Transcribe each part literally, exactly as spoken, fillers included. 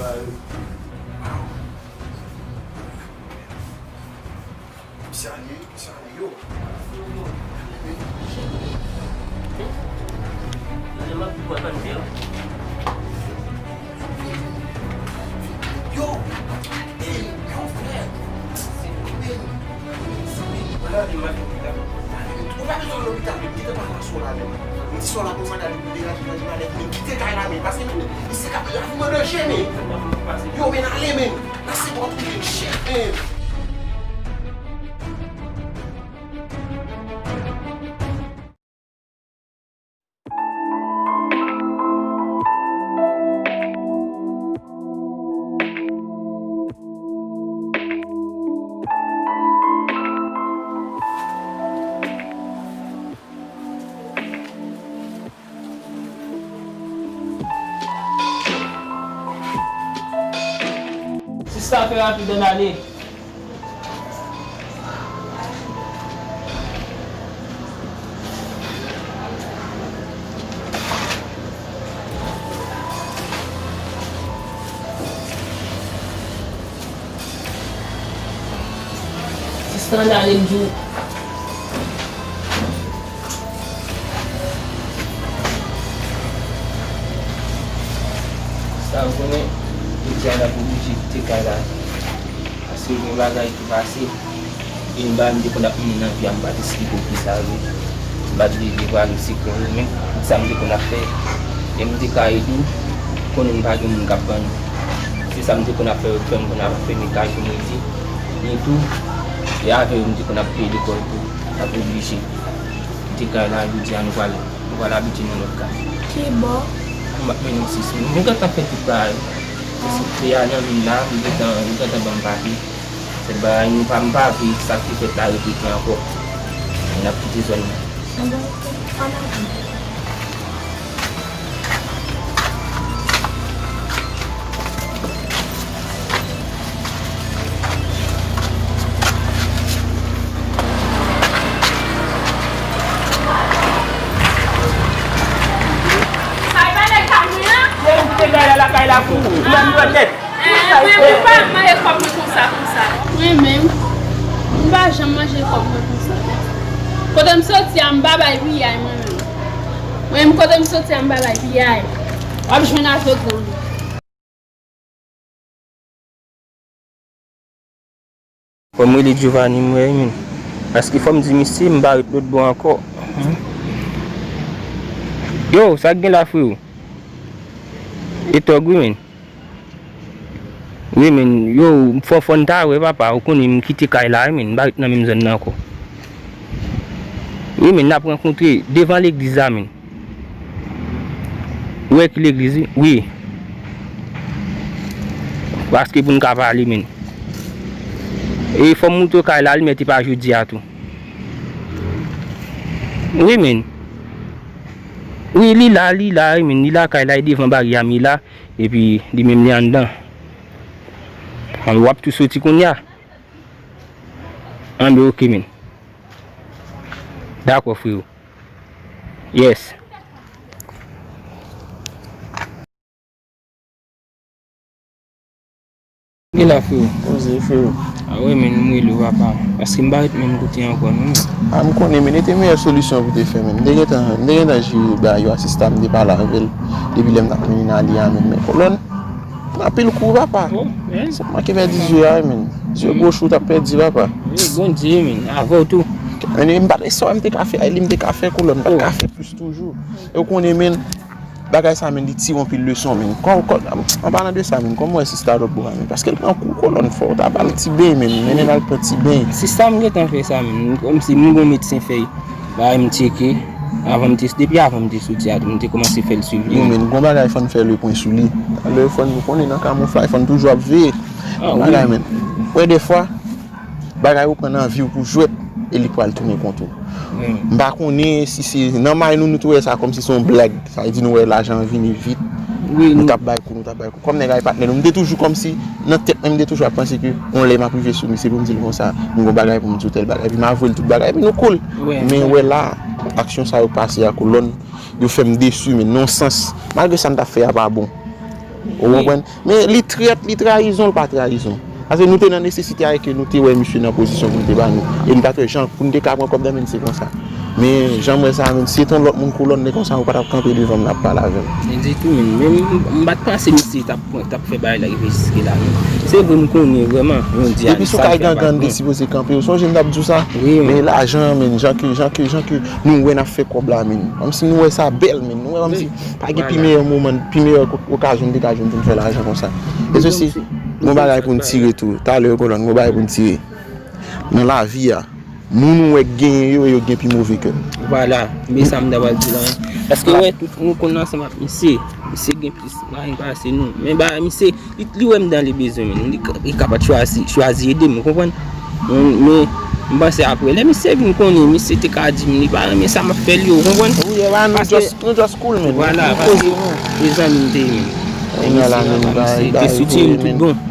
Misye ale, misye ale, yo. Yo, ey, yo, frè. Ou pa bezwen al lopital, men kite pa nan sou la, men. Mete sou la konsa, gade, pou degaje nan malèt, men kite kay la, men. Paske, men, misye ka, lavi m an danje, men. Yo, men, ale, men. Pase bò, tounen chèf, men. Sista, fè rapid, ann ale. Sista, ann ale, m di w. Sa w konnen, jodi a n ap oblije kite kay la. Paske gen bagay ki pase. E m pa, m te konn ap mennen nan vi a, m pa t esplike w kisa vre. M pa t vle devwale sekrè yo, men tout sa m te konn ap fè, lè m te ka ede w, konnen m pa gen moun k ap ban nou. Se sa m te konn ap fè, yo t fè m konn ap fèmen kay pou m rete. Men tou, e avè yo m te konn ap peye lekòl tou. M t ap oblije kite kay la, jodi a nou pral, nou pral abite nan lòt kay. Kibò? M ap mennen w sis moun. Nou gentan fè tout bagay. Paske a nan vin la, nou gentan, nou gentan ban m papye. Sèl bagay nou pa, m pa vle sa ki fèt la repete ankò. N ap kite zòn nan. Ann ale. Sa e pa nèg pa mwen an? Se ou ki te gaye lakay la pou ou. Mwen mwen nèt. Eh, mwen, mwen pa manje kòb mwen konsa, konsa. Mwen menm, m pa janm manje kòb mwen konsa. Kote m soti a, m pa bay piyay mwen menm. Mwen menm, kote m soti a, m pa bay piyay. W ap jwenn avèg nan men. Fò m rele Giovanni m wè, men. Paske fò m di misye, m pa ret lòt bò ankò. Yo, sa k gen la, freo? E tòg wi, men. Wi, men, yo, fò, fò n ta wè, papa, ou konnen m kite kay la, wi, men, m pa ret nan menm zòn nan ankò. Wi, men, n ap rankontre devan legliz la, men. Ou wè ki legliz, wi? Wi. Paske pou n ka pale, men. E fò m moutre w kay la, li mèt e pa jodi a tou. Wi, men. Wi, li la, li la, wi, men. Li la, kay la, e devan baryè a, men li la. Epi, li menm, li anndan. Anben, w ap tou soti kounye a. Anben, oke, men. Dakò, freo. Yes. Gen la, freo. Poze, freo. A wi, men, m rele w, papa. Paske m pa ret menm kote ankò, non. A, m konnen, men, e te meyè solisyon pou te fè, men. M te gentan, m te gentan jere ba yo asista, m te pale avè l. Depi lè m t ap mennen ale a, men, men kolòn. Anpil kou, papa. Oh, men. Se manke pèdi zye a, men. Zye goch ou t ap pèdi, papa. Wi, Bondye, men. Avè w tou. Men, m pa t, sa m te ka fè, li m te ka fè kolòn, m pa t ka fè plis toujou. E w konnen, men, bagay sa, men, li tire anpil leson, men. Kò, kò, an palan de sa, men, kòman w wè sista lòt bò a, men? Paske l pran kou kolòn fò, w ta ba l ti beny, men, mennen l al pran ti beny. Sista, m gentan fè sa, men. Kòmsi m gon medsen fèy. Bagay m tcheke, avan m te, depi avan m te soti a, m te kòmanse fè l swiv li. Non, men, gon bagay fò n fè lepwen sou li. Talè fò n, nou konnen nan kamouflaj, fò n toujou ap veye. Ah, wi. Bagay, men. Wè, defwa, bagay ou pran nan vi w pou jwèt, e li pral tounen kont ou. M pa konnen si se nan may nou, nou te wè sa kòmsi se yon blag. Sa vle di nou wè lajan an vini vit. Wi, nou t ap bay kou, nou t ap bay kou. Kòm nèg la e patnè nou, m te toujou kòmsi, nan tèt mwen, m te toujou ap panse ke yon lè m ap rive sou misye pou m di l konsa, m gon bagay pou m di w tèl bagay, epi m avwe l tout bagay, epi nou cool. Men wè la, aksyon sa yo pase a kolòn, yo fè m desi, men nan yon sans, malgre sa m t ap fè a pa bon. Ou konprann? Men li trèt, li trayizon, li pa trayizon. Paske nou te nan nesesite a e ke nou te wè misye nan pozisyon pou l te ba nou. E nou pa t wè jan pou nou te ka pran kòb nan men l, se konsa. Men jan m wè sa, menm si se t yon lòt moun Kolòn, lè konsa ou pa t ap kanpe devan m n ap pale avè m. Men ditou, men, men m, m pa t panse misye t ap pran, t ap fè bagay la rive jiske la, non. Se vre, m konnen vrèman, yon di a li sal fè. Depi sou kay Gangan, li sipoze kanpe, ou sonje m t ap di w sa? Wi, men lajan, men, jan ke, jan ke, jan ke nou wè n ap fè kòb la, men. Kòmsi nou wè sa bèl, men. Nou wè kòmsi pa gen pi meyè moman, pi meyè okazyon n te ka jwenn pou n fè lajan konsa. E sesi, gon bagay pou n tire tou. Talè, Kolòn, gon bagay pou n tire. Nan lavi a, moun ou wè k genyen yo, yo gen pi move kè. Vwala, men sa m ta pral di la. Paske wè, tout nou konn ansanm ak misye. Misye gen plis mwayen pase nou. Men ba misye, li, li wè m dan le bezwen, men. Li, li kapab chwazi, chwazi ede m, ou konprann? Men, men, m panse apre, lè misye vin konnen, misye te ka di m, li pa renmen sa m ap fè l yo, ou konprann? Wi, e pa nou just, nou just cool, men. Vwala, paske e zanmi m te ye, men. Kounye a la, men, misye te soutyen m tout bon.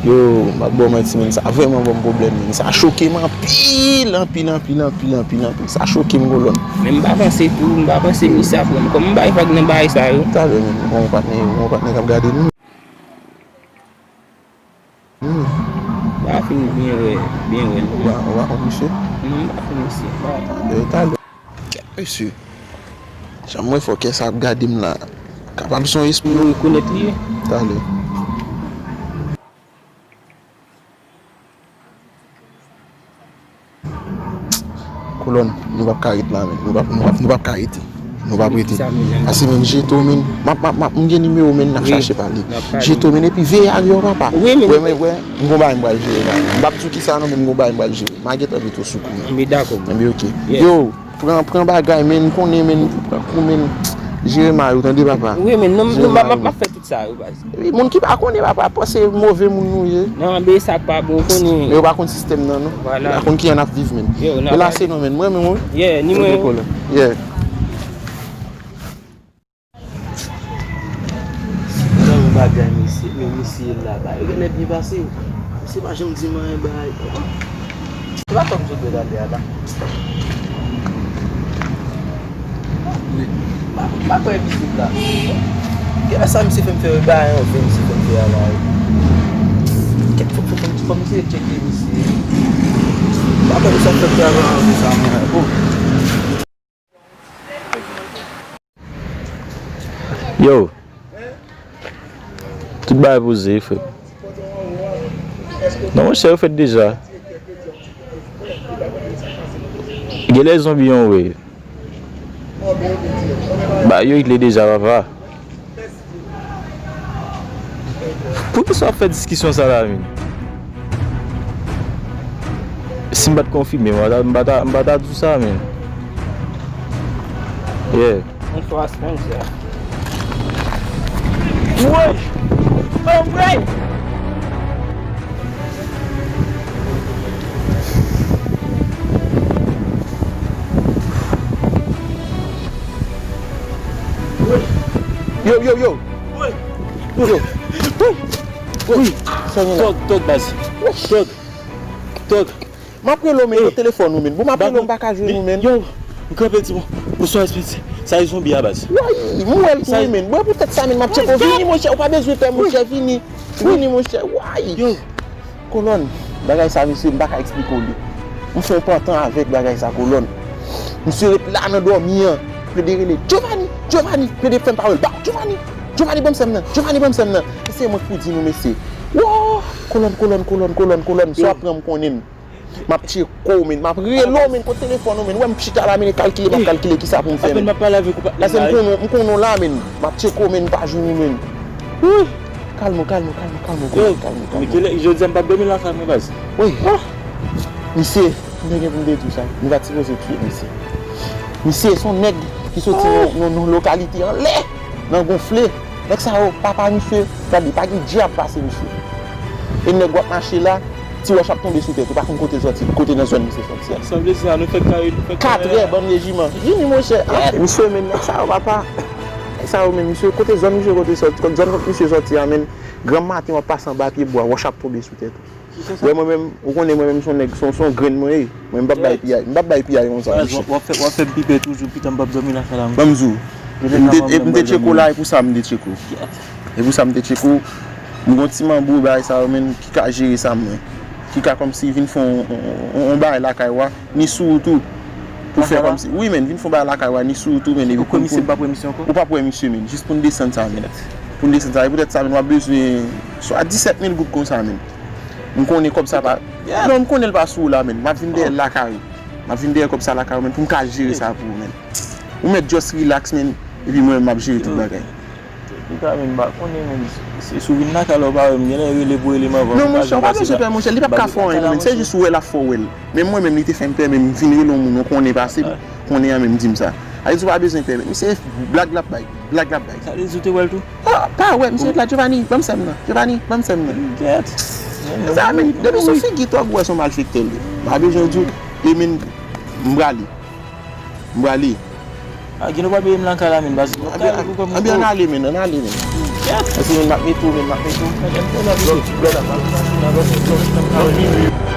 Yo, m ap ba w manti, men, sa vrèman ban m pwoblèm, men. Sa choke m anpil, anpil, anpil, anpil, anpil, anpil. Sa choke m, Kolòn. Men m pa panse tou, m pa panse misye ap pran m. Kòm m bay vag nan bagay sa yo. Talè, men, gon patnè, gon patnè k ap gade nou. Hmm. M pa fin byen wè, byen wè, non. Ou pa, ou pa konn misye? Non, m pa konn misye. Talè, talè. Kèt mesye. Jan m wè fò kè sa ap gade m la. Kapab se yon espri. Yo rekonèt li wi. Talè. Kolòn, nou p ap ka ret la, men. Nou p ap, nou p ap, nou p ap ka rete. Nou p ap rete. Paske, men, Jeto, men, m ap, m ap, m ap, m gen nimewo, men, n ap chache pale. Jeto, men, epi veye avyon, papa. Wè, men, wè, m gon bagay m pral jere la. M p ap di w kisa non, men m gon bagay m pral jere. M a gentan vin tou sou kou, men. Anben, dakò. Anben, oke. Yo, pran, pran bagay, men, m konnen, men, pran kou, men. Jere ma yo, tande, papa. Wi, men, non, non, m ap, m ap fè tout sa yo, baz. Wi, moun ki pa konnen, papa, panse move moun nou ye. Non, men sa k pa bon, ou konnen. Men yo pa konn sistèm nan, non. Vwala. Yo pa konn kijan n ap viv, men. Yo, men la se nou, men. Mwen, men, mwen. Yeah, ni mwen. Yeah. Nan yon bagay, mesye, men mesye la, ba, yo genlè byen pase. Mesye pa janm di m anyen, bay. Se pa fè m sot wè talè a la. Wi. M pa, m pa kwè episode la. Genlè sa misye fè m fè, wi, bagay anvè misye fè m fè a la, wi. Kèt, fòk, fòk, fòk, fòk misye tcheke misye. M pa kwè misye ap fè m fè bagay anvè sa, mwen. Oh. Yo. Tout bagay poze, frè. Non, monchè, yo fèt deja. Genlè zonbi yon wè. Ba, yo regle deja, papa. Poukisa w ap fè diskisyon sa la, men? Si m pa t konfime, m pa ta, m pa ta, m pa ta di w sa, men. Yeah. Bonswa, Spencer. Woy! Anmwey! Yo, yo, yo! Yo! Wi! Tòg, tòg, baz. Tòg. Tòg. M ap rele w, men, nan telefòn ou, men. Bon, m ap rele w, m pa ka jwenn ou, men. Yo, m kanpe di bon. Bonswa, Spencer. Sa e zonbi a, baz. Woy, m wè l tou, men. Bon, poutèt sa, men, m ap tcheke w. Vini, monchè, ou pa bezwen pè, monchè, vini. Vini, monchè, woy. Yo. Kolòn, bagay sa, mesye, m pa ka eksplike w li. M fè yon pantan avèk bagay sa, Kolòn. Misye ret la nan dòmi an. Plede rele, Giovanni, Giovanni, plede fè m pa wè l. Ba, Giovanni, Giovanni, ban m sè m nan. Giovanni, ban m sè m nan. E se mwen k pou di nou, mesye. Wo! Kolòn, Kolòn, Kolòn, Kolòn, Kolòn. Si w ap pran m, konnen m. M ap tcheke w, men. M ap rele w, men. Kote telefòn ou, men? Ou wè m chita la, men, e kalkile, m ap kalkile kisa pou m fè, men. Apèn m ap pale avèk ou, patnè m la. Paske m konnen, m konnen w la, men. M ap tcheke w, men, m pa jwenn ou, men. Wi! Kalme w, kalme w, kalme w, kalme w, Kolòn, kalme w, kalme w. Yo, Michele, jodi a m p ap dòmi lakay mwen, baz. Wi. Misye, m te gen pou m te di w sa. Nou pa t sipoze touye misye. Misye se yon nèg ki soti nan, nan, nan lokalite anlè, nan Gonfle. Nèg sa yo, papa misye, gade, pa gen dyab pase misye. E nèg w ap mache la, ti wòch ap tonbe sou tèt ou, pa konn kote l soti, kote nan zòn misye soti a. Sa vle di sa, nou fèk kare, nou fèk kare. Katrè, bann rejiman. Vini, monchè. Ah, misye, men nèg sa yo, papa. Nèg sa yo, men misye, kote zòn misye, kote soti, zòn kot misye soti a, men granm maten w ap pase anba pye bwa, wòch ap tonbe sou tèt ou. Wè, mwen menm, ou konnen mwen menm se yon nèg, se yon, se yon grenn mwen ye. Mwen, m p ap bay piyay, m p ap bay piyay konsa, monchè. W ap fè, w ap fè m pi pè toujou, pita m p ap dòmi lakay la, monchè. Ban m di w, m te, m te tcheke w la, e pou sa m te tcheke w. Se pou sa m te tcheke w. M gon ti manbo bagay sa yo, menn, ki ka jere sa, mwen. Ki ka kòmsi vin fè yon, yon, yon, yon bagay lakay ou a, ni sou ou tou. Pou fè kòmsi. Wi, menn, vin fè yon bagay lakay ou a, ni sou ou tou, menn. Epi pou, pou, misye, m p ap wè misye ankò? Ou p ap wè misye, menn. Jis pou n desann sa, menn. Pou n desann sa. E poutèt sa, menn, w ap bezwen swa disèt mil goud konsa, menn. M konnen kòb sa pa. Non, m konnen l pa sou ou la, menn. M ap vin dèyè l lakay ou. M ap vin dèyè kòb sa lakay ou, menn, pou m ka jere sa pou ou, menn. Ou mèt just relax, menn. Epi mwen, m ap jere tout bagay. Pita, menn, m pa konnen, menn. Se sou vin lakay la, ou pa wè m genlè rele pou rele m avan. Non, monchè, ou pa bezwen pè, monchè. Li p ap ka fè w anyen, non, menn. Se jis ou wè l ap fè w wè l. Men mwen menm, li te fè m pè, menn, m vin rele yon moun, ou konnen pase, konnen an menm, di m sa. A di ou pa bezwen pè, menn. Misye blag l ap bay, blag l ap bay. Sa vle di ou te wè l tou? Ah, pa wè, misye la, Giovanni, ban m sè m nan. Giovanni, ban m sè m nan. Kèt. Sa, menn, depi sou figi tòg ou wè se yon malfektè l ye. Pa bezwen di w, e menn, m prale. M prale. Ah, gen dwa pa peye m lakay la, menn, paske anben, anben, ann ale, menn, ann ale, menn. Paske, menn, m ap mete w, menn, m ap mete w.